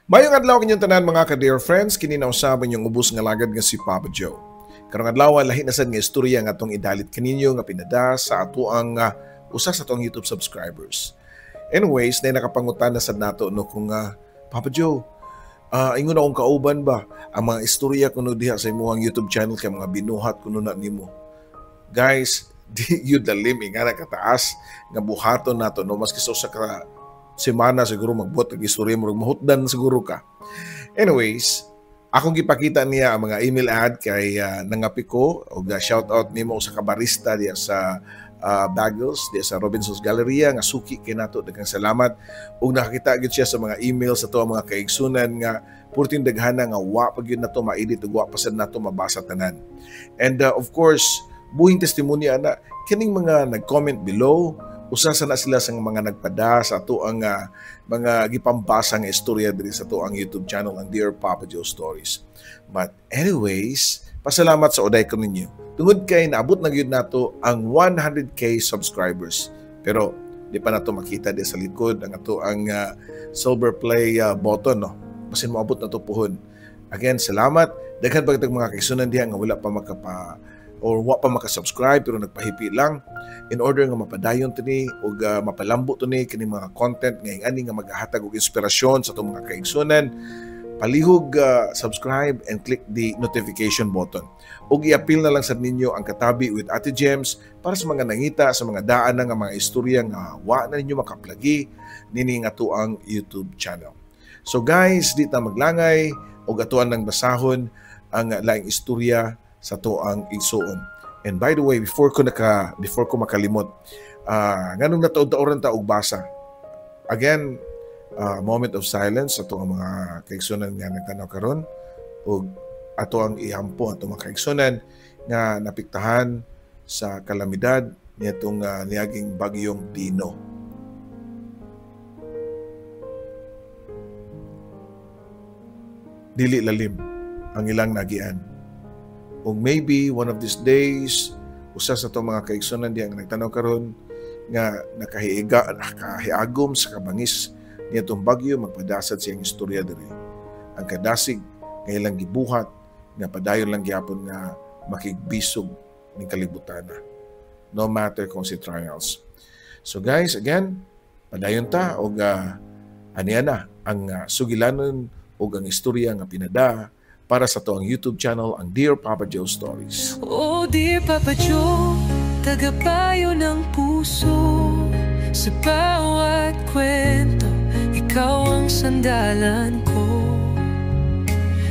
Mayong adlaw kinyong tanan, mga ka-dear friends, kini na usab inyong ubos nga lagad nga si Papa Joe. Karong adlaw, lahi na sad nga istorya nga atong idalit kaninyo nga pinada sa atoang usa sa atong YouTube subscribers. Anyways, na nakapangutan na sad nato, no, kung "Papa Joe, ingon akong kauban ba ang mga istorya kuno diha sa imong YouTube channel kay mga binuhat kuno na nimo?" Guys, di yun lalim nga kataas nga buhaton nato, no, maski sa usa ka semana siguro magbuhat og istorya, murag mahutdan siguro ka. Anyways, akong gipakita niya ang mga email ad kay nangapi ko og shout out nimo sa kabarista diya sa Bagels diya sa Robinson's Galleria nga suki kay nato. Daghang salamat. Ug nakakita gyud siya sa mga email sa ato mga kaigsunan nga purting daghana nga wa pa gyud nato ma-edit ug wa pa sad nato mabasa tanan. And of course, buhing testimonya ana kining mga nag-comment below, usa sa na sila sa mga nagpada sa ato ang mga gipambasa nga istorya diri sa ato ang YouTube channel, ang Dear Papa Joe Stories. But anyways, pasalamat sa uday ko ninyo. Tungod kay naabot na gyud nato ang 100K subscribers. Pero di pa nato makita di sa likod ang ato ang silver play button, no. Basin moabot na to puhon. Again, salamat. Daghan pa kitag mga kaigsunan diha nga wala pa makapa or wa pa maka-subscribe pero nagpahipi lang in order nga mapadayon tini ug mapalambo tini kini mga content nga ani nga magahatag og inspirasyon sa atong mga kaigsunan. Palihog subscribe and click the notification button. Ug iapil na lang sa ninyo ang Katabi with Ate Gems para sa mga nangita sa mga daan nga mga istorya nga wa na ninyo makaplagi nini nga atoang YouTube channel. So guys, di ta maglangay ug atoan nang basahon ang laing istorya sa atoang igsuon. And by the way, before ko makalimot, nganong nataod-taoran ta og basa. Again, moment of silence sa atoang mga kaigsunan nga nagtanaw karon ug ato ang ihampo ato mga kaigsunan nga napiktahan sa kalamidad niadtong niaging bagyong Dino. Dili lalim ang ilang nagian. Ug maybe one of these days, usa sa atong mga kaigsunan diha nga nagtanaw karon nga nakahiagom sa kabangis niadtong bagyo, magpadasad siyang istorya diri. Ang kadasig nga ilang gibuhat nga padayon lang gyapon nga makigbisog ning kalibutan. No matter kung si trials. So guys, again, padayon ta og aniya na ang sugilanon og ang istorya nga pinada para sa atoang YouTube channel, ang Dear Papa Joe Stories. Oh, dear Papa Joe, tagapayo ng puso. Sa bawat kwento, ikaw ang sandalan ko.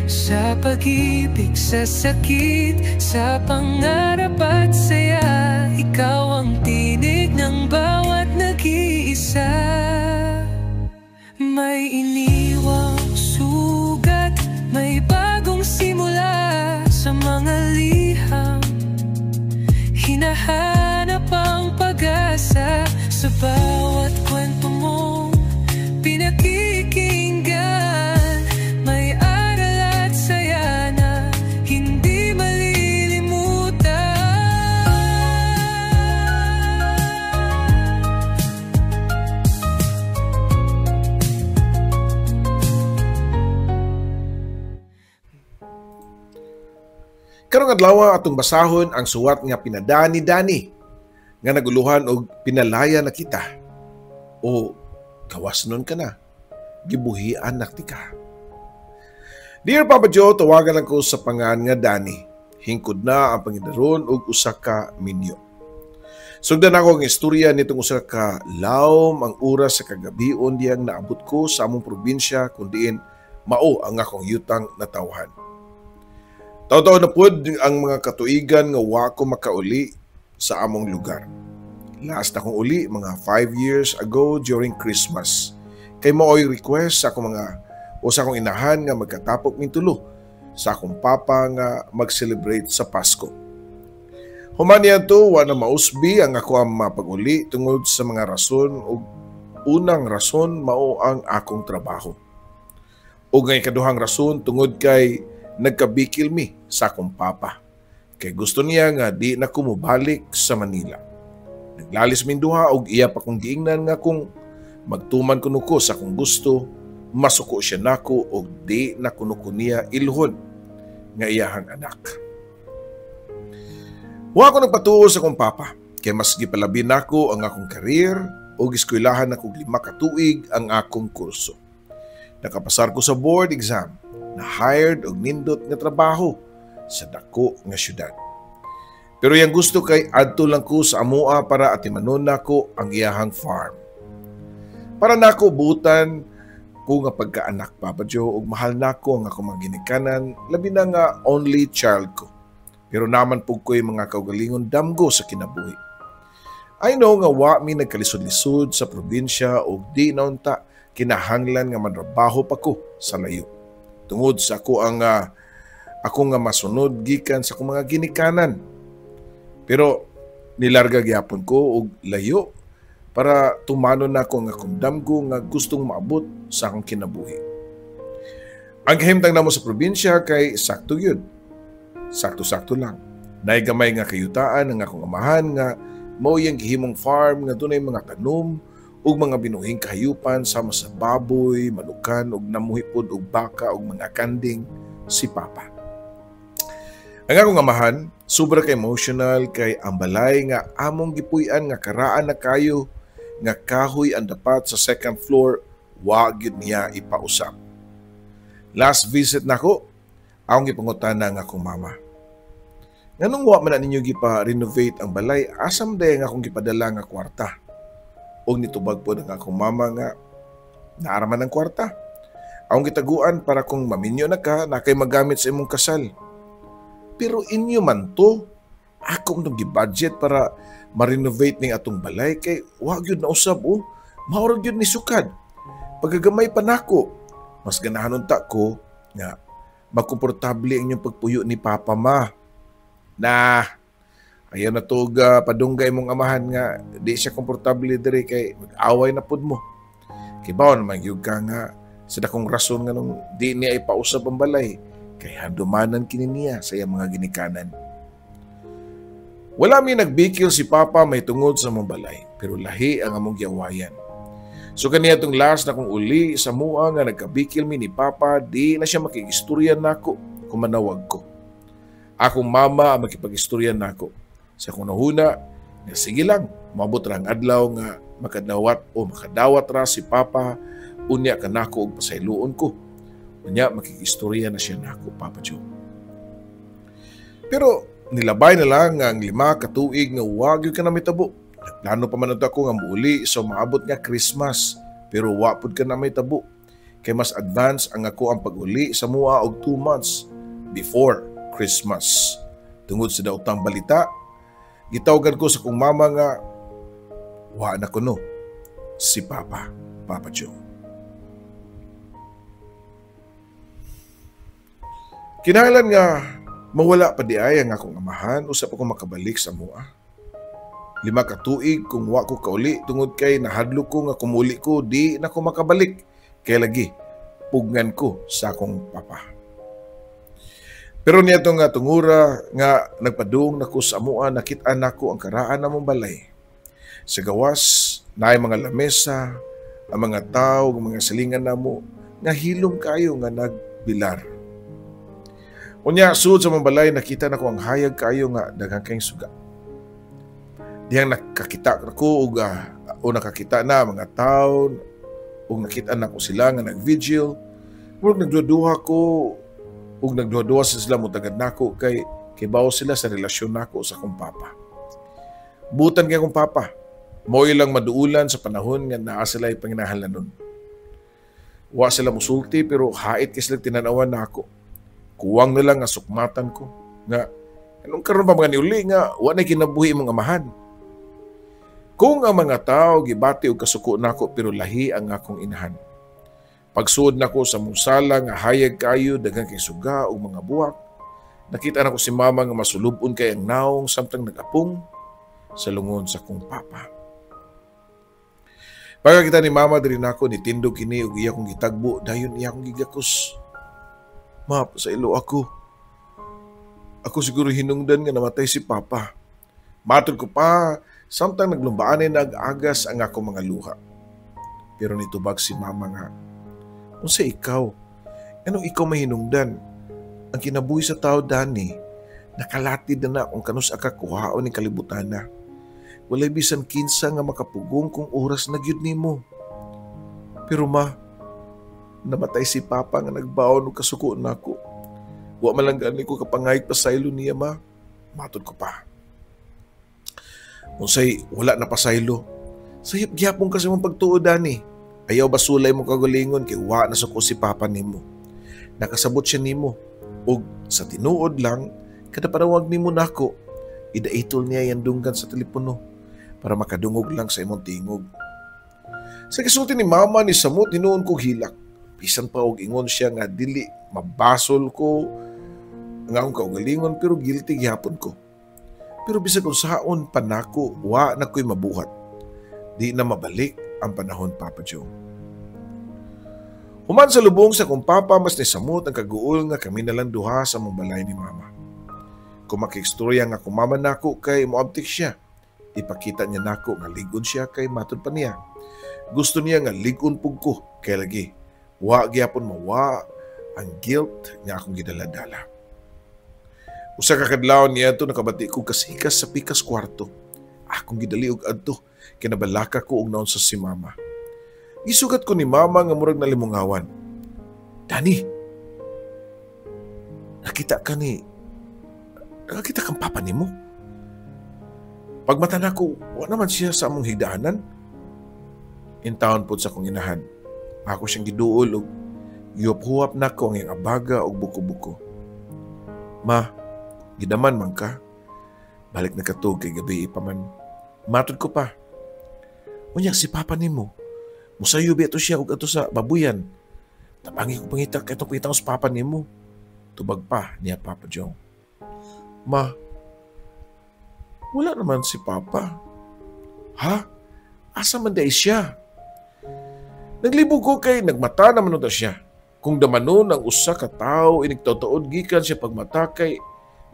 Sa pag-ibig, sa sakit, sa pangarap at saya, ikaw ang tinig ng bawat nag-iisa. May iniwang sugat, may bagong simula. Sa mga liham, hinahanap ang pag-asa. Sa bawat kwento mong pinakikinggan, may aral at saya na hindi malilimutan. Karong adlaw, atong basahon ang suwat nga pinada ni Dani nga naguluhan og "Pinalaya na kita" o "Gawas nun ka na, gibuhian na tika." Dear Papa Joe, tawagan lang ko sa pangan nga Dani. Hingkod na ang pangidaron og usa ka minyo. Sugdan ako ang istorya nitong usa ka lawom ang oras sa kagabion diyang naabot ko sa among probinsya kun diin mao ang akong yutang natawhan. Taw-taw na pud ang mga katuigan nga wa ko makauli sa among lugar. Last akong uli mga 5 years ago during Christmas. Kay mao'y request sa akong mga o sa akong inahan nga magkatapok ning tulo sa akong papa nga mag-celebrate sa Pasko. Human niadto, wa na mausbi ang ako ang mapag-uli tungod sa mga rason, ug unang rason mao ang akong trabaho. Ug ang ikaduhang rason, tungod kay nagkabikil mi sa akong papa. Kay gusto niya nga di na ko mobalik sa Manila. Naglalis min duha og iya pa kong giingnan nga kung magtuman kuno ko sa akong gusto, Masuko siya nako og di na kuno ko niya ilhon nga iyahang anak. Wa ko nagpatuo sa akong papa, kay mas gipalabi nako ang akong career ug eskwelahan nako 5 ka tuig ang akong kurso. Nakapasar ko sa board exam, na hired og nindot nga trabaho sa dako nga syudad. Pero yang gusto kay adto lang ko sa amoa para atimanon nako ang iyahang farm. Para nako butan ko nga pagkaanak, Papa Joe, ug mahal nako ang akong mga ginikanan, labi na nga only child ko. Pero naman pug ko'y mga kaugalingon damgo sa kinabuhi. I know nga wa mi nagkalisod-lisod sa probinsya ug di na unta kinahanglan nga manrabaho pa ko sa layo. Tungod sa ako ang ako nga masunod gikan sa akong mga ginikanan. Pero nilarga gyapon ko og layo para tumanon nako ang akong damgo nga gustong maabot sa akong kinabuhi. Ang kahimtang namo sa probinsya kay sakto gyud. Sakto-sakto lang. Naay gamay nga kayutaan ang akong amahan nga mao iyang gihimong farm nga dunay mga tanom ug mga binuhing kahayupan sama sa baboy, manukan ug namuhi pod og baka ug mga kanding si Papa. Ang akong amahan, sobra ka emotional kay ang balay nga among gipuy-an nga karaan na kayo nga kahoy ang dapat sa second floor, wa gyud niya ipausap. Last visit nako, akong gipangutana nga akong mama. Nganong wa man na ninyo gipa-renovate ang balay, asam day nga akong gipadala nga kwarta? Og nitubag po ng akong mama nga naaraman ang kwarta. Akong gitaguan para kung maminyo na ka, na kay magamit sa imong kasal. Pero inyo man to, ako nung gi-budget para ma-renovate ning atong balay kay wa gyud na usab oh, maurag gyud ni sukad. Pagagamay pa nako, mas ganahan unta ko nga makomportable ang inyong pagpuyo ni Papa ma. Na ayaw na to padunggay mong amahan nga di siya komportable diri kay mag-away na pud mo. Kay baon man gyud ka nga sa dakong rason nga nung di niya ipausab ang balay kay handumanan kini niya sa iyang mga ginikanan. Wala mi nagbikil si Papa may tungod sa mong balay, pero lahi ang among giawayan. So kaniya tong last na kong uli sa mua nga nagkabikil mi ni Papa, di na siya makigistorya nako kung manawag ko. Akong mama ang makipagistorya nako. Sa akong nahuna, nga sige lang, maabot ra ang adlaw nga makadawat o makadawat ra si Papa, unya kanako og pasayloon ko. Unya makigistorya na siya nako, Papa Joe. Pero nilabay na lang ang 5 ka tuig nga wa gyud ka na mitabo. Nagplano pa man ako nga muuli so maabot nga Christmas, pero wa pud ka na may tabo. Kay mas advance ang ako ang pag-uli sa mua og 2 months before Christmas. Tungod sa daotang balita, gitawagan ko sa kong mama nga wa na kuno si Papa, Papa Joe. Kinahanglan nga mawala pa di ay ang akong amahan usap ako makabalik sa mua. 5 ka tuig kung wa ko kauli tungod kay nahadlok ko nga kumuli ko di na ko makabalik kay lagi pugnan ko sa akong papa. Pero niya nga tungura nga nagpadung nako sa amua, nakit-an nako ang karaan namong balay. Sa gawas naay mga lamesa, ang mga tawo, ang mga silingan namo nga hilom kayo nga nagbilar. Unya sud sa mong balay nakita nako ang hayag kayo nga daghang kayong suga. Dihang nakakita ko og o nakakita na mga tawo ug nakita nako sila nga nagvigil. Murag nagduha ko ug nagduha-duha sa sila motagad nako kay kibaw sila sa relasyon nako sa akong papa. Butan kay akong papa. Mao ilang maduulan sa panahon nga naa sila ipanginahalan. Wa sila musulti pero hait kay sila tinanawan nako. Kuwang nila nga sukmatan ko nga anong karon pa mga niuli nga wa na kinabuhi imong amahan. Kung ang mga tao gibati og kasuko nako pero lahi ang akong inahan. Pagsuod nako sa musala nga hayag kayo daghang kay suga ug mga buwak, nakita nako si mama nga masulubon kay ang naong samtang nagapong sa lungon sa kong papa. Pagkakita ni mama diri nako nitindog kini ug iya kong gitagbo dayon iya kong gigakos. Ma, sa ilo ako. Ako siguro hinungdan nga namatay si papa. Matod ko pa samtang naglumbaan ay nag-agas ang akong mga luha. Pero nitubag si mama nga Unsa ikaw? Anong ikaw mahinungdan? Ang kinabuhi sa tao, Dani, nakalatid na na kung kanus-a ka kuhaon ni kalibutan na. Walay bisan kinsa nga makapugong kung oras na gyud nimo. Pero ma, namatay si Papa nga nagbaon og kasuko nako. Wa man lang gani ko kapangayog pasaylo niya, ma. Matod ko pa. Unsay wala na pasaylo? Sayop gyapon kasi mong pagtuo, Dani. Ayaw basulay mo kagalingon kay wa na suko si Papa nimo. Nakasabot siya nimo. Og sa tinuod lang, kada panawag nimo nako, idaitol niya yan dunggan sa telepono para makadungog lang sa imong tingog. Sa gisulti ni Mama ni samot hinuon kog hilak. Bisan pa og ingon siya nga dili mabasol ko nga akong kaugalingon, pero guilty gihapon ko. Pero bisag unsaon pa nako, wa na ko'y mabuhat. Di na mabalik ang panahon, Papa Joe. Human sa lubong sa kong papa, mas nisamot ang kaguol nga kami nalang duha sa mong balay ni Mama. Kung makikstorya nga kung mama nako kay moabtik siya, ipakita niya nako nga ligon siya kay matod pa niya. Gusto niya nga ligon pug ko kay lagi wa gyapon mawa ang guilt nga akong gidala-dala. Usa ka kadlawon niya to, nakabati ko kasikas sa pikas kwarto. Akong gidali og adto kay nabalaka ko og naon sa si Mama. Gisugat ko ni Mama nga murag nalimungawan. Dani, nakita kang papa nimo? Pagmata nako, wa naman siya sa among higdaanan. Intawon pod sa akong inahan. Ako siyang giduol og gihuap-huwap nako ang iyang abaga og buko-buko. Ma, gidaman man ka. Balik na katug kay gabi pa man. Matod ko pa. Unya si papa nimo. Musayo bi ato siya og ato sa babuyan. Tabangi ko pangita kay itong pangita sa papa nimo. Tubag pa niya, Papa Joe. Ma, wala naman si Papa. Ha? Asa man dai siya? Naglibog ko kay nagmata naman unta siya. Kung damanon ang usa ka tawo inigtaod gikan siya pagmata kay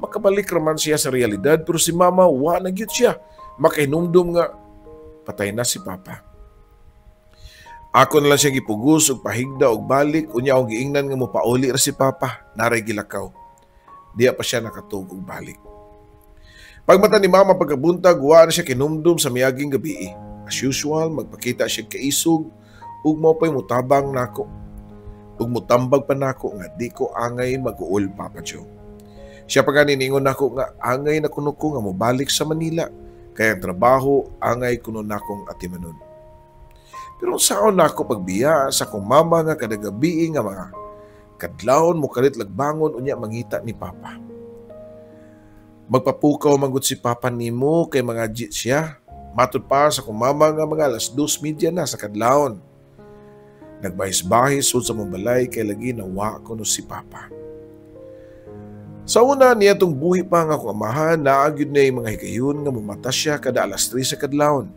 makabalik raman siya sa realidad, pero si Mama wa na gyud siya makahinumdum nga patay na si Papa. Ako na lang siya gipugos og pahigda og balik, unya akong giingnan nga mopauli ra si Papa, naray gilakaw. Diya pa siya nakatug og balik. Pagmata ni Mama pagkabuntag, wa na siya kinumdum sa miaging gabi. As usual, magpakita siya kaisog ug mao pa'y mutabang nako. Ug mutambag pa nako nga di ko angay mag-uol, Papa Joe. Siya pa gani niingon nako nga angay na kuno ko nga mobalik sa Manila kay ang trabaho angay kuno nakong atimanon. Pero saon nako pagbiya sa akong mama nga kada gabi nga mga kadlawon mo kalit lagbangon unya mangita ni Papa. Magpapukaw manggod si Papa nimo kay mga jit siya. Matud pa sa akong mama nga mga 2:30 na sa kadlawon. Nagbahis-bahis sud sa mong balay kay lagi nawa kuno si Papa. Sa una niya tong buhi pa nga akong amahan, naa gyud na mga higayon nga mumata siya kada 3:00 sa kadlawon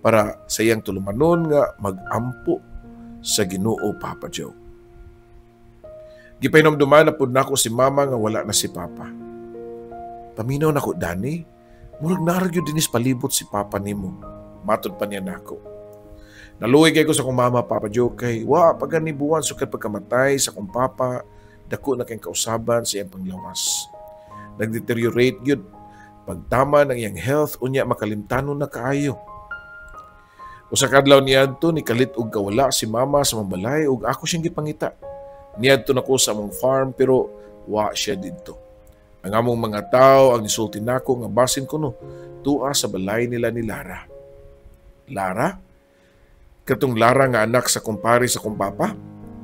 para sa iyang tulumanon nga magampo sa Ginoo, Papa Joe. Gipainomduman na pud nako si Mama nga wala na si Papa. Paminaw nako, Dani, murag naa ra gyud dinis palibot si Papa nimo. Matod pa niya nako. Naluoy kay ko sa akong mama, Papa Joe, kay wa pa gani buwan sukad pagkamatay sa akong papa, dako na kay kausaban sa iyang panglawas. Nagdeteriorate gyud pagtama ng iyang health unya makalimtanon na kaayo. Usa ka adlaw niadto ni kalit og kawala si Mama sa mambalay ug ako siyang gipangita. Niadto nako sa among farm pero wa siya didto. Ang among mga tawo ang nisulti nako nga basin kuno tua sa balay nila ni Lara. Lara? Katong Lara nga anak sa kumpare sa kong papa?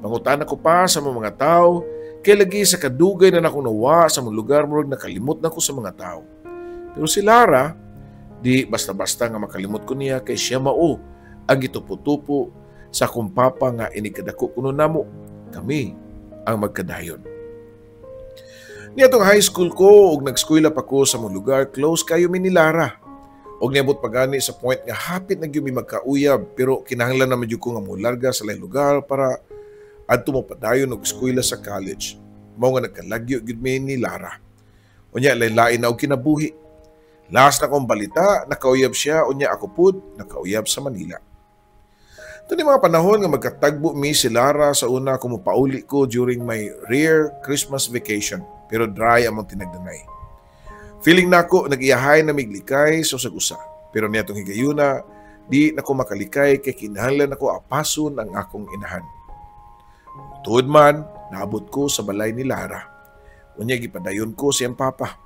Pangutana ko pa sa mga tao kay lagi sa kadugay na nako nawa sa mong lugar murag nakalimot na ko sa mga tao. Pero si Lara, di basta-basta nga makalimot ko niya kay siya mao ang gitupo-tupo sa akong papa nga inikadako kuno namo, kami ang magkadayon. Niadtong high school ko ug nag-eskwela pa ko sa mong lugar, close kayo mi ni Lara. Og niabot pa gani sa point nga hapit na gyud mi magkauyab, pero kinahanglan na man gyud ko nga molarga sa laing lugar para adto mo padayon og eskwela sa college. Mao nga nagkalagyo gyud mi ni Lara. Unya lain-lain na og kinabuhi. Last na kong balita, nakauyab siya, unya ako pud nakauyab sa Manila. Ito ni mga panahon nga magkatagbo mi si Lara sa una kung mupauli ko during my rare Christmas vacation, pero dry among tinagdanay. Feeling nako nag-iyahay na miglikay sa usag usa. Pero niadtong higayuna, di nako makalikay kay kinahanglan nako apason ang akong inahan. Tuod man, naabot ko sa balay ni Lara. Unya gipadayon ko siyang papa.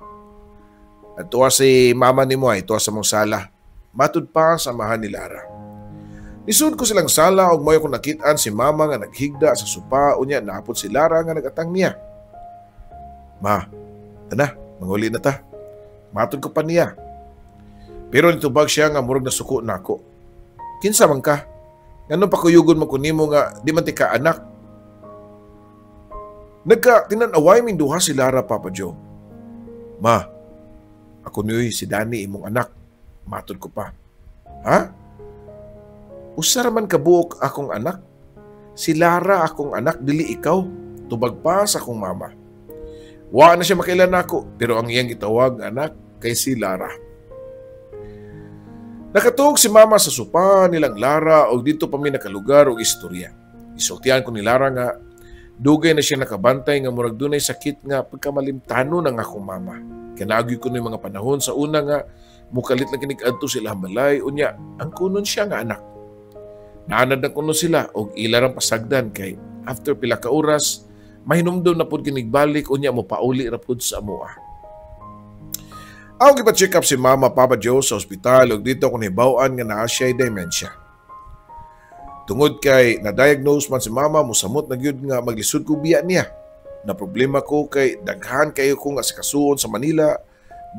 "At tuwa si mama nimo ay tuwa sa mong sala." Matud pa sa amahan ni Lara. Nisud ko silang sala ug moyo ko nakit-an si mama nga naghigda sa sopa, unya naapod si Lara nga nagatang niya. "Ma, ana, manguli na ta." Matod ko pa niya. Pero nitubag siya nga murag nasuko nako. "Kinsa man ka? Nganong pakuyugon mo ko nimo nga di man ti ka anak?" Nagka tinan-away min duha si Lara, Papa Joe. "Ma, ako niyo'y si Danny, imong anak." Matod ko pa. "Ha? Usa ra man kabuok akong anak. Si Lara akong anak, dili ikaw." Tubag pa sa akong mama. Wa na siya makailan nako, pero ang iyang gitawag anak kay si Lara. Nakatuog si mama sa sopa nilang Lara og dito pa mi nakalugar og istorya. Isultihan ko ni Lara nga dugay na siya nakabantay nga murag dunay sakit nga pagkamalimtano ng akong mama. Kanaagyo ko mga panahon sa una nga mukalit lang kinig adto sila balay, unya ang kunon siya nga anak. Naanad na kuno sila og ila rang pasagdan kay after pila ka oras mahinumdum na pud kinig balik, unya mo pauli ra pud sa amoa. Ako gipa-check up si Mama, Papa Joe, sa ospital ug dito ko nahibaw-an nga naa siya dementia. Tungod kay na-diagnose man si Mama, musamot na gyud nga maglisod ko biya niya. Na problema ko kay daghan kayo ko nga sa kasuon sa Manila,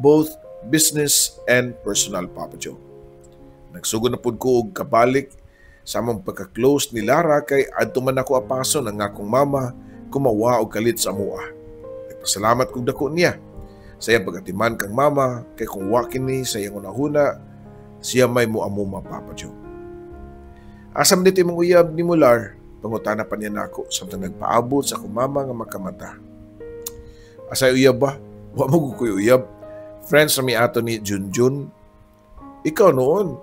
both business and personal, Papa Joe. Nagsugod na pud ko og kabalik sa among pagka-close ni Lara kay adto man ako apaso ng akong mama kumawa og kalit sa amoa. Nagpasalamat kog dako niya sa iyang pagatiman kang mama kay kung wa kini sa iyang unahuna, siya may muamuma, Papa Joe. "Asa man dito imong uyab ni Mular?" Pangutana pa niya nako samtang nagpaabot sa akong mama nga makamata. "Asa uyab ba? Wa mo ko'y uyab. Friends na mi ato ni Junjun. Ikaw noon,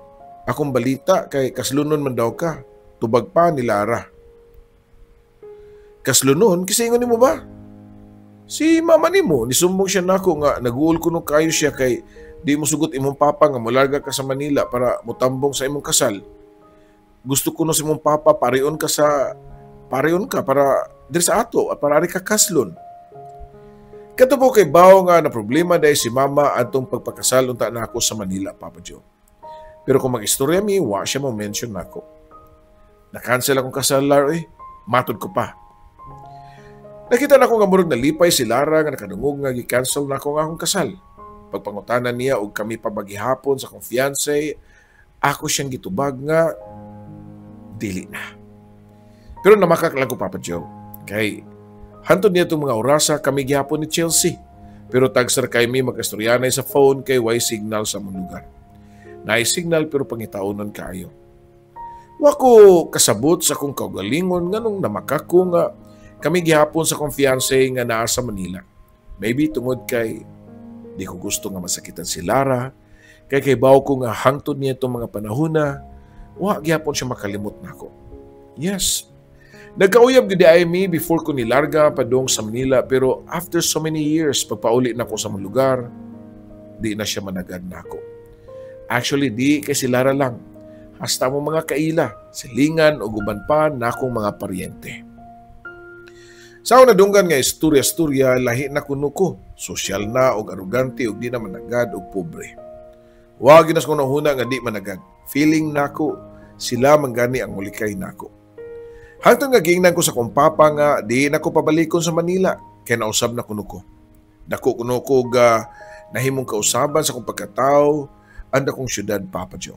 akong balita kay kaslunon man daw ka." Tubag pa ni Lara. "Kaslunon? Kasi ingon nimo ba? Si mama nimo, nisumbong siya nako nga naguol kuno kayo siya kay di mo sugot imong papa nga mularga ka sa Manila para mutambong sa imong kasal. Gusto kuno sa imong papa parion ka para diri sa ato para ari ka kaslon." Kato po kay bawo nga na problema dahil si mama atong pagpakasal unta na ako sa Manila, Papa Joe. Pero kung mag-istorya mi, wa siya mo mention nako. "Na-cancel akong kasal, Lar, eh." Matod ko pa. Nakita na ko nga murag nalipay si Lara nga nakadungog nga gi-cancel na ako nga akong kasal. Pagpangutana niya og kami pa magihapon sa akong fiancé, ako siyang gitubag nga dili na. Pero namakak lang ko, Papa Joe. Kay hantod niya itong mga orasa kami gihapon ni Chelsea. Pero tagsar kay mi mag-istoryanay sa phone kay way signal sa among lugar. Naay signal pero pangitaonon kaayo. Wa ko kasabot sa akong kaugalingon nganong namakak ko nga kami gihapon sa akong fiancé nga naa sa Manila. Maybe tungod kay di ko gusto nga masakitan si Lara, kay bawo ko nga hangtod niya itong mga panahon na wa gihapon siya makalimot nako. Yes. Nagkauyab gyud ay mi before ko nilarga padung sa Manila, pero after so many years pagpauli na ko sa mga lugar, di na siya managad nako. Actually, di kay si Lara lang. Hasta mo mga kaila, silingan o guban pa nakong mga paryente. Sa ako nadunggan nga istorya-istorya, lahi na kuno ko. Sosyal na og arugante og di na managad og pobre. Wa gyud nas ko nahuna nga di managad. Feeling nako sila manggani ang mulikay nako. Hangtod nga giingnan ko sa akong papa nga di na ko pabalikon sa Manila kay nausab na kuno ko. Dako kuno ko ga nahimong kausaban sa akong pagkataw ang dakong syudad, Papa Joe.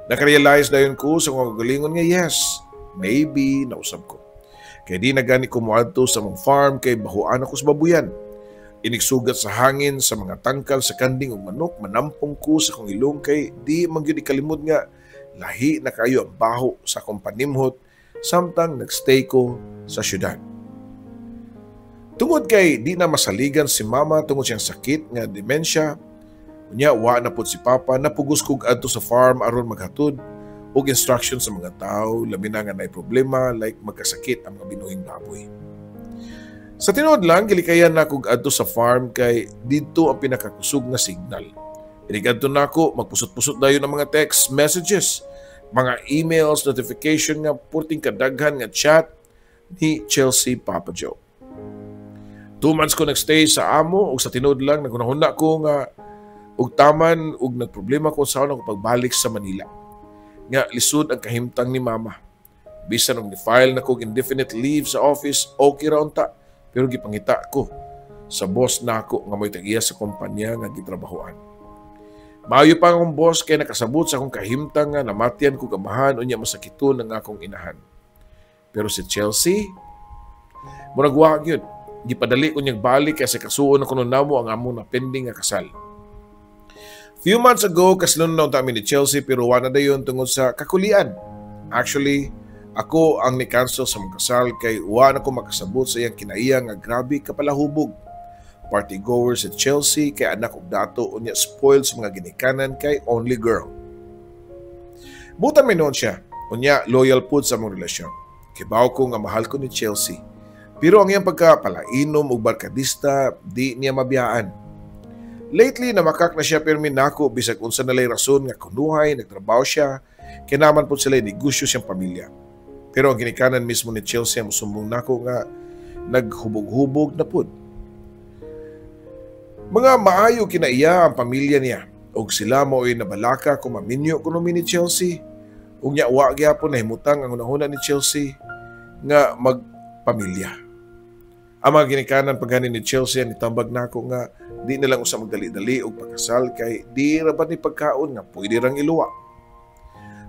Nakarealize dayon ko sa akong kagalingon nga yes, maybe nausab ko. Kay di na gani ko moadto sa mong farm kay bahuan ako sa babuyan. Inigsugat sa hangin sa mga tangkal sa kanding ug manok, manampong ko sa akong ilong kay di man gyud ikalimod nga lahi na kayo ang baho sa akong panimhot samtang nagstay ko sa syudad. Tungod kay di na masaligan si mama tungod siyang sakit nga demensya, unya wa na pud si papa, napugos kog adto sa farm aron maghatod Ug instruction sa mga tao, labi na nga naay problema like magkasakit ang mga binuhing baboy. Sa tinuod lang, gilikayan na kog adto sa farm kay didto ang pinakakusog nga signal. Inig adto nako, magpusot-pusot dayon ang mga text messages, mga emails, notification nga purting kadaghan nga chat ni Chelsea, Papa Joe. 2 months ko nagstay sa amo ug sa tinuod lang, naghunahuna ko nga ug taman ug nagproblema ko sa ako pagbalik sa Manila. Nga lisod ang kahimtang ni Mama. Bisan og ni-file na kog indefinite leave sa office, okay ra unta, pero gipangita ko sa boss nako nga mo'y tag-iya sa kumpanya nga gitrabahoan. Maayo pa akong boss kay nakasabot sa akong kahimtang nga namatian ko amahan unya masakiton ang akong inahan. Pero si Chelsea, murag wa gyud. Gipadali ko niyang balik kay sa kasuon na kuno namo ang among na pending nga kasal. Few months ago, kaslon na unta mi ni Chelsea, pero wa na dayon tungod sa kakulian. Actually, ako ang ni-cancel sa mga kasal kay wa na ko makasabot sa iyang kinaiya nga grabe kapalahubog. Party goer sa Chelsea kay anak og dato, unya spoiled sa mga ginikanan kay only girl. Butan may noon siya, unya loyal pud sa among relasyon. Kibaw ko nga mahal ko ni Chelsea. Pero ang iyang pagkapalainom ug barkadista, di niya mabiyaan. Lately, namakak na siya pirmi nako bisag unsa na lay rason nga kunuhay, nagtrabaho siya, kay naman po sila negosyo siyang pamilya. Pero ang ginikanan mismo ni Chelsea ang musumbong nako nga naghubog-hubog na pud. Mga maayo kinaiya ang pamilya niya ug sila mao'y nabalaka kung maminyo kuno mi ni Chelsea. Ug nya wa gyapon nahimutang ang hunahuna ni Chelsea nga magpamilya. Ang mga ginikanan paghani ni Chelsea ang nitambag nako nga di na lang usa magdali-dali og pagkasal kay di ra ba ni pagkaon nga pwede rang iluwa.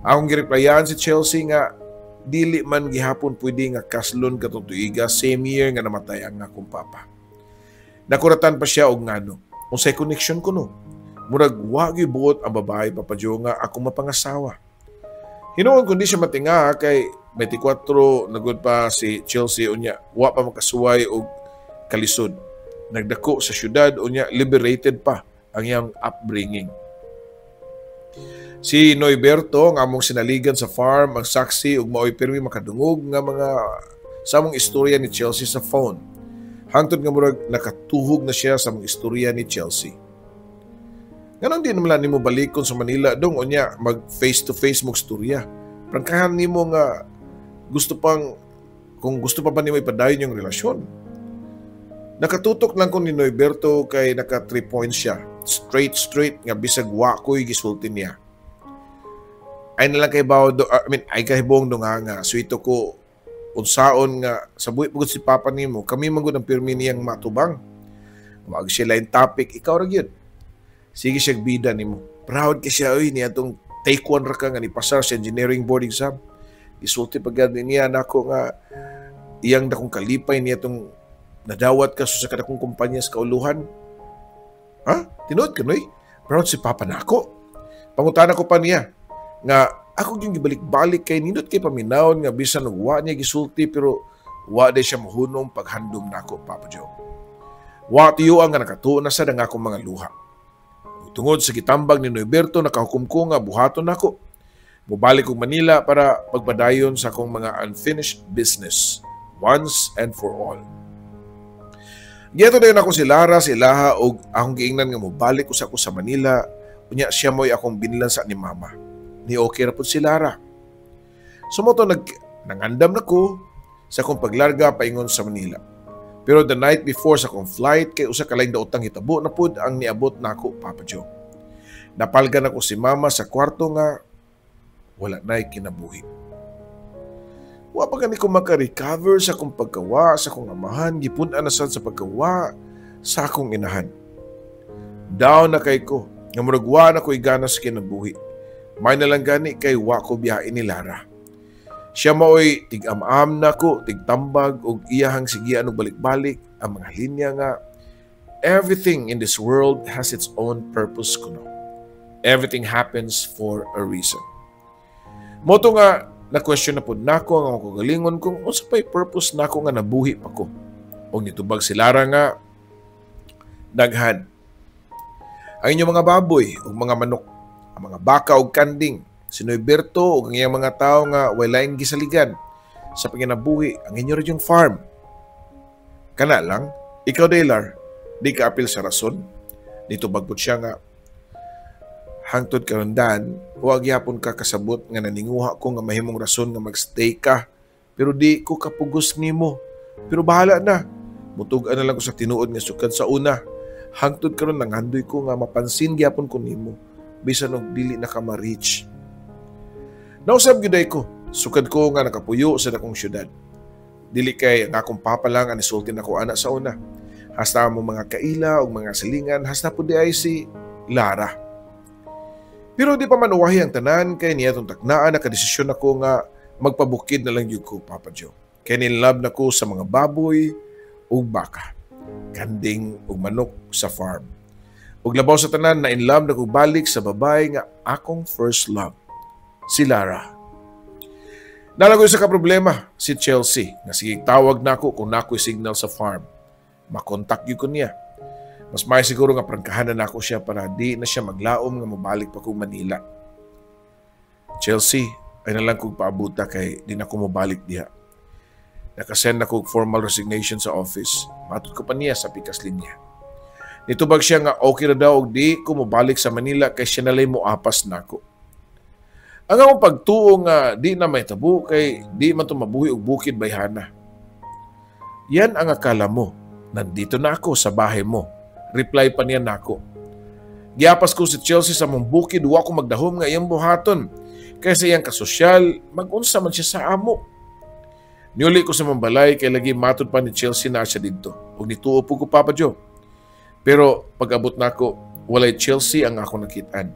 Akong gireplyan si Chelsea nga dili man gihapon pwede nga kaslon katong tuiga same year nga namatay ang akong papa. Nakuratan pa siya og ngano. Unsay connection kuno? Murag wa gyud buot ang babae, Papa Joe, nga akong mapangasawa. Hinuon kundi siya matinga kay 24 na gud pa si Chelsea unya wa pa makasuway og kalisod. Nagdako sa syudad unya liberated pa ang iyang upbringing. Si Noyberto ang among sinaligan sa farm ang saksi ug maoy pirmi makadungog nga mga sa among istorya ni Chelsea sa phone. Hangtod nga murag nakatuhog na siya sa among istorya ni Chelsea. Nganong di naman nimo balikon sa Manila dong unya mag face to face mo istorya? Prangkahan nimo nga gusto pang kung gusto pa ba nimo ipadayon yung relasyon. Nakatutok lang ko ni Noyberto kay naka 3 points siya. Straight straight nga bisag wa ko'y gisulti niya. Ay na lang kay bawo do, I mean, ay kahibong do nga nga suito ko unsaon nga sa buhi pugod si papa nimo, kami man gud ang pirmi niyang matubang. Wag siya lain topic, ikaw ra gyud. Sige siya bida nimo. Proud kay siya oy niya tong take one ra ka nga nipasar sa engineering board exam. Isulti pagad niya nako nga iyang dakong kalipay niya tong nadawat ka sa kadakong kumpanya sa kauluhan. Ha? Tinuod ka, Noy? Proud si papa nako. Pangutana ko pa niya nga ako yung gibalik-balik kay nindot kay paminawon nga bisan og wa niya gisulti, pero wa day siya mahunong paghandom nako, Papa Joe. Wa tiyo ang nga nakatuon na sad ang akong mga luha. Tungod sa gitambag ni Noyberto, nakahukom ko nga buhaton nako. Mubalik kog Manila para pagpadayon sa akong mga unfinished business once and for all. Giadto dayon ako si Lara si Ilaha og akong giingnan nga mobalik usa ko sa Manila unya siya mo'y akong binlan sa ni Mama. Ni okay ra pud si Lara. So mo to nangandam na ko sa akong paglarga paingon sa Manila. Pero the night before sa akong flight kay usa ka laing daotang hitabo na pud ang niabot nako, Papa Joe. Napalgan ako si Mama sa kwarto nga wala na'y kinabuhi. Wa pa gani ko maka-recover sa akong pagkawa sa akong amahan, gipun-an na sad sa pagkawa sa akong inahan. Down na kay ko, nga murag wa na ko'y gana sa kinabuhi. May na lang gani kay wa ko biyain ni Lara. Siya maoy tig-am-am nako, tigtambag ug iyahang sigian og balik-balik ang mga linya nga everything in this world has its own purpose kuno. Everything happens for a reason. Mo to nga na-question na pud nako ang akong kagalingon kung unsa pa'y purpose nako nga nabuhi pa ko. Og nitubag si Lara nga daghan. Ang inyong mga baboy ug mga manok, ang mga baka ug kanding, Si Noeberto ug ang iyang mga tawo nga walay gisaligan sa panginabuhi ang inyo rin yung farm. Kana lang, ikaw Daylar, di ka apil sa rason. Nitubag po siya nga hangtod karon Dan, wa gyapon ka kasabot nga naninguha ko nga mahimong rason nga magstay ka, pero di ko kapugos nimo. Pero bahala na. Mutug-an na lang ko sa tinuod nga sukad sa una. Hangtod karon nanghandoy ko nga mapansin gyapon ko nimo bisan og dili na ka ma-reach. Nausab gyud ko, sukad ko nga nakapuyo sa dakong syudad. Dili kay ang akong papa lang ang nisulti nako ana sa una. Hasta mo mga kaila ug mga silingan, hasta pud di ay si Lara. Pero di pa manuwahi ang tanan kay niya itong taknaan, nakadesisyon ako nga magpabukid na lang yun ko, Papa Joe. Kay nilove na ko sa mga baboy ug baka, kanding ug manok sa farm. Ug labaw sa tanan na in love na ko balik sa babae nga akong first love, si Lara. Nalagoy sa kaproblema si Chelsea nga sige tawag nako kung nakoy signal sa farm. Makontak gyud ko niya. Mas may siguro nga prangkahan na nako siya para di na siya maglaom nga mobalik pa kong Manila. Chelsea, ay nalang kong paabuta kay di na ko mobalik diha. Nakasend na kog formal resignation sa office. Matod ko pa niya sa pikas linya. Nitubag siya nga okay na daw og di ko mobalik sa Manila kay siya nalay moapas nako. Ang akong pagtuo nga di na may tabo kay di man to mabuhi og bukid bayhana. Yan ang akala mo. Nandito na ako sa bahay mo. Reply pa niya nako. Giapas ko si Chelsea sa mong bukid, wa ko magdahom nga iyang buhaton. Kaysa iyang kasosyal, magunsa man siya sa amo. Niuli ko sa mong balay kay lagi matod pa ni Chelsea na siya didto. Ug nituo po ko, Papa Joe. Pero pag-abot nako, walay Chelsea ang ako nakitaan.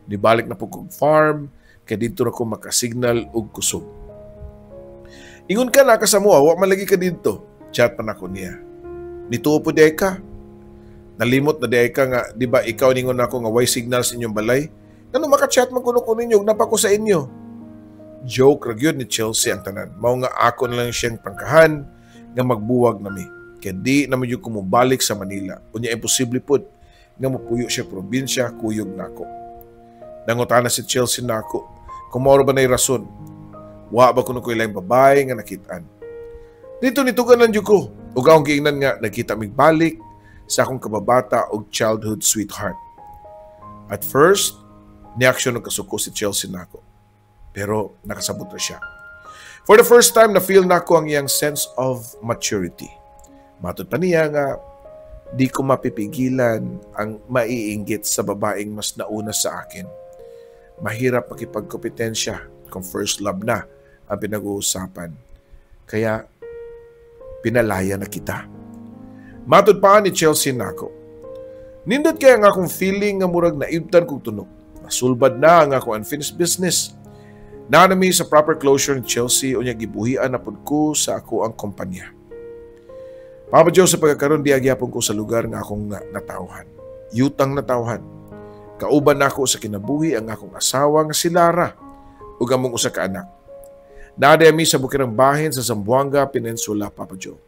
Nibalik na po kog farm, kay didto ra ko makasignal og kusog. Ingon ka na ka sa mua, wa man lagi ka didto. Chat pa nako niya. Nituo po di ka. Nalimot na di ka nga, di ba ikaw ningon nako nga way signal sa inyong balay? Ngano maka-chat man kuno ko ninyo, napa ko sa inyo. Joke ra gyud ni Chelsea ang tanan. Mao nga ako na lang siyang prangkahan nga magbuwag nami. Kay di na man gyud ko mobalik sa Manila. Unya imposible pud nga mopuyo siya probinsya kuyog nako. Nangutana si Chelsea nako kung mao ra ba nay rason. Wa ba kuno ko ilang babae nga nakitaan. Dito nitugan lang jud ko. Ug akong giingnan nga nagkita mig balik sa akong kababata og childhood sweetheart. At first, niaksyon og kasuko si Chelsea nako. Pero nakasabot na siya. For the first time, na-feel nako ang iyang sense of maturity. Matod pa niya nga di ko mapipigilan ang maiinggit sa babaeng mas nauna sa akin. Mahirap makipagkompetensya kung first love na ang pinag-uusapan. Kaya pinalaya na kita. Matod pa ni Chelsea nako. Nindot kaya nga akong feeling nga murag naibtan kong tunok. Nasulbad na ang akong unfinished business. Nanami sa proper closure ni Chelsea unya gibuhian na pud ko sa ako ang kumpanya. Papa Joe, sa pagkakaroon di agyapon ko sa lugar nga akong natawhan. Yutang natawhan. Kauban nako sa kinabuhi ang akong asawa nga si Lara ug among usa ka anak. Naadami sa bukirang bahin sa Zamboanga Peninsula, Papa Joe.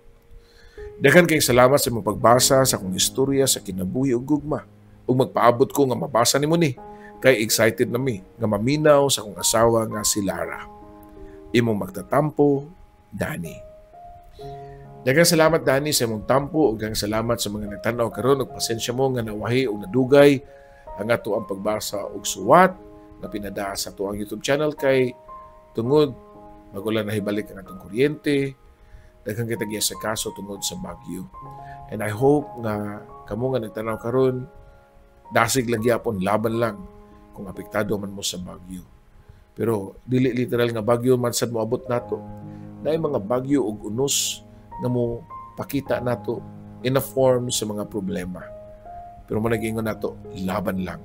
Daghan kayong salamat sa imong pagbasa sa akong istorya sa kinabuhi ug gugma. Ug magpaabot ko nga mabasa nimo ni kay excited na mi nga maminaw sa akong asawa nga si Lara. Imong magtatampo, Danny. Daghang salamat, Danny, sa imong tampo ug daghang salamat sa mga nagtan-aw karon ug pasensya mo nga nawahi ug nadugay ang ato ang pagbasa og suwat nga pinadaa sa ato ang YouTube channel kay tungod magulan na hibalik ang atong kuryente. Daghang kita giya sa kaso tungod sa bagyo. And I hope nga kamo nga nagtan-aw karon dasig lang gyapon, laban lang kung apektado man mo sa bagyo. Pero dili literal nga bagyo man sad moabot nato. Naay mga bagyo ug unos nga mo pakita nato in a form sa mga problema. Pero mo nag-ingon nato, laban lang.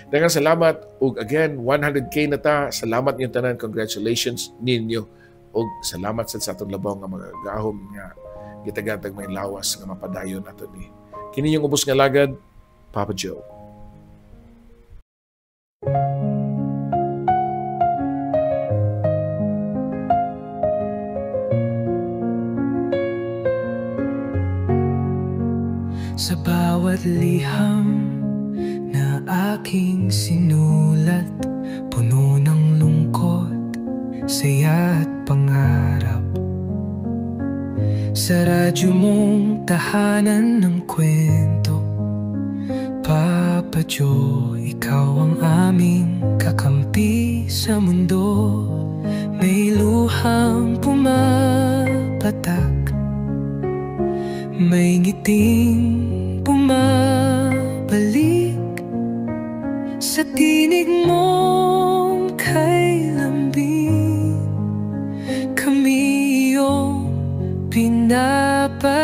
Daghang salamat ug again 100K na ta. Salamat ninyong tanan, congratulations ninyo ug salamat sad sa atong labaw nga mga gahom nga gitagantag may lawas nga mapadayon nato ni. Kini yung ubos nga lagad, Papa Joe. Sa bawat liham na aking sinulat, puno ng saya at pangarap. Sa radyo mong tahanan ng kwento, Papa Joe, ikaw ang aming kakampi sa mundo. May luhang pumapatak, may ngiting bumabalik sa tinig mong kay lambing. Kami iyong pinapahid.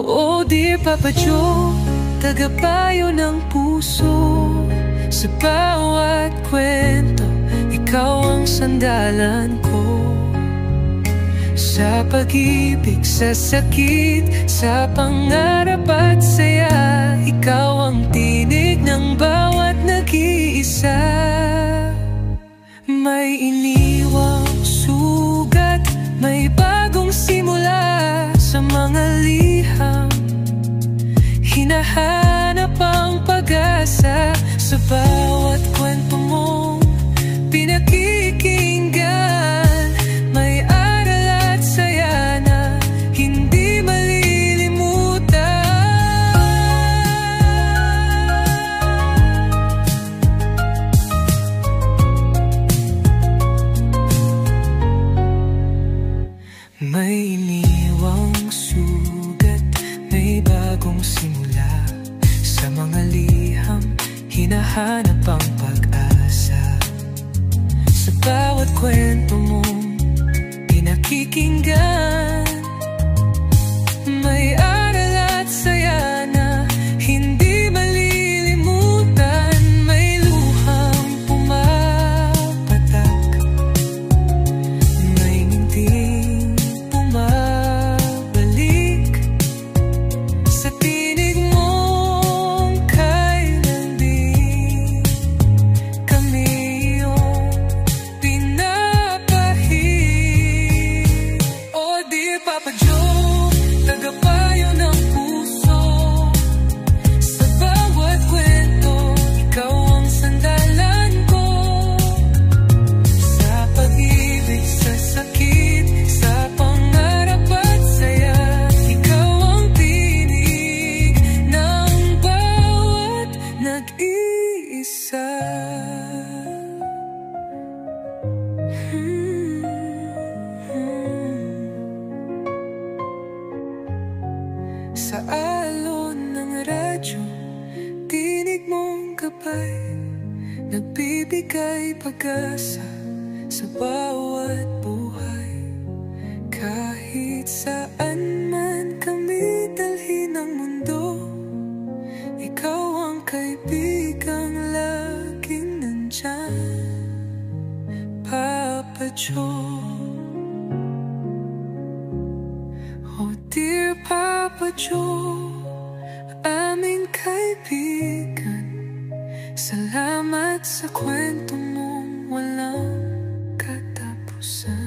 Oh dear Papa Joe, tagapayo ng puso. Sa bawat kwento, ikaw ang sandalan ko. Sa pag-ibig, sa sakit, sa pangarap at saya, ikaw ang tinig ng bawat nag-iisa. May iniwang sugat, may bagong simula. Sa mga liham, hinahanap ang pag-asa. Sa bawat kwento mong pinakikinggan, may aral at saya na hindi malilimutan. May iniwang sugat, may bagong simula. Sa mga liham, hinahanap ang pag-asa. Sa bawat kwento mong pinakikinggan, may aral at saya na hindi malilimutan. May luhang pumapatak, may ngiting bumabalik sa tinig mong kay lambing. Kami iyong pinapahid. Oh dear Papa Joe, tagapayo ng puso. Sa bawat kwento, ikaw ang sandalan ko. Sa pag-ibig, sa sakit, sa pangarap at saya, ikaw ang tinig ng bawat nag-iisa. Sa alon ng radyo, tinig mong gabay, nagbibigay pag-asa sa bawat buhay. Kahit saan man kami dalhin ng mundo, ikaw ang kaibigang laging nandyan, Papa Joe. Oh dear Papa Joe, aming kaibigan, salamat sa kwento mong walang katapusan.